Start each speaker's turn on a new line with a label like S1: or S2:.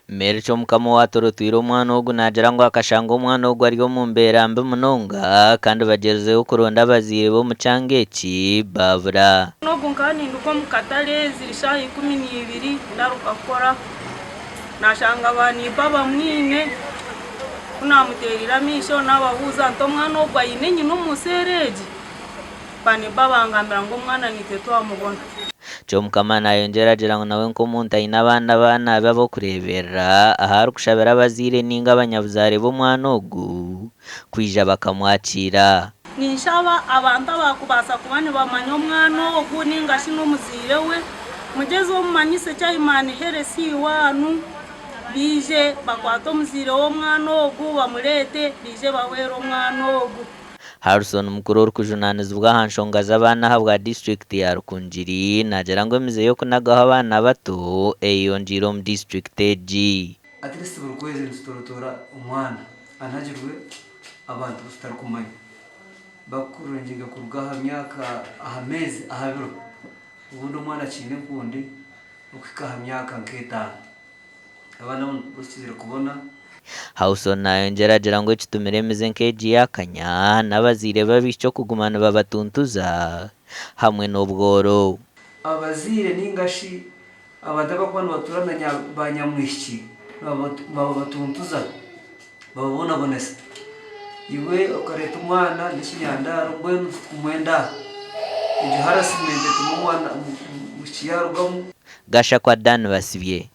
S1: Mary Kyomukama owaatorotwire omwana ogu naagira ngu akashanga omwana ogu ari omu mbeera mbi munonga kandi bagyerizeho kuronda abazaire be omu kyanga eki baabura.
S2: Ogu nkaba ninduga omu katare ziri shaaha 12 ndaruga kukora nashanga ba neighbour bamwine ku namutereire amaisho nababuuza nti omwana ogu aine nyina omu nsi eri egi? Ba neighbour bangambira ngu omwana naitwe twamubona.
S1: Kyomukama nayongyera agira ngu nawe nk'omuntu aine abaana abaana be ab'okureeberera ahu arikushabira abazaire ninga abanyabuzaare b'omwana ogu kwija bakamwakiira.
S2: Ninshaba abantu abakubaasa kuba nibamanya omwana ogu ninga shi n'omuzaire we, mugyezeho mumanyise Chairman Heresi waanu, baije bakwate omuzaire w'omwana ogu bamureete baije bahwere omwana ogu.
S1: Harrison Mukuru orikujunaanizibwa aha nshonga z'abaana ahabwa disiturikiti ya Rukungiri naagira ngu emize y'okunagaho abaana bato eyeyongyeire omu disiturikiti egi.
S3: At least buri kwezi nitutorotoora omwana anagirwe abantu abu tutarikumanya bakurengyinga kuruga aha myaka aha meezi aha biro obundi omwana akiine enkundi okuhika aha myaka nk'etaano. Abaana abo nibo tukizire kubona.
S1: Howson nayongyera agira ngu ekitumire emize nk'egi yakanya n'abazaire b'abaishiki okuguma nibabatuntuza hamwe n'obworo.
S3: Abazaire ninga shi abantu abarikuba nibatuura na banyamwishiki nibabatuntuza, bababonabonesa. Iwe okareeta omwana n'ekinyandaaro mbwenu titukumwenda aha. Egyo harasimenti etuma omwana omwishiki yaarugamu.
S1: Gashakwa Dan Basibye.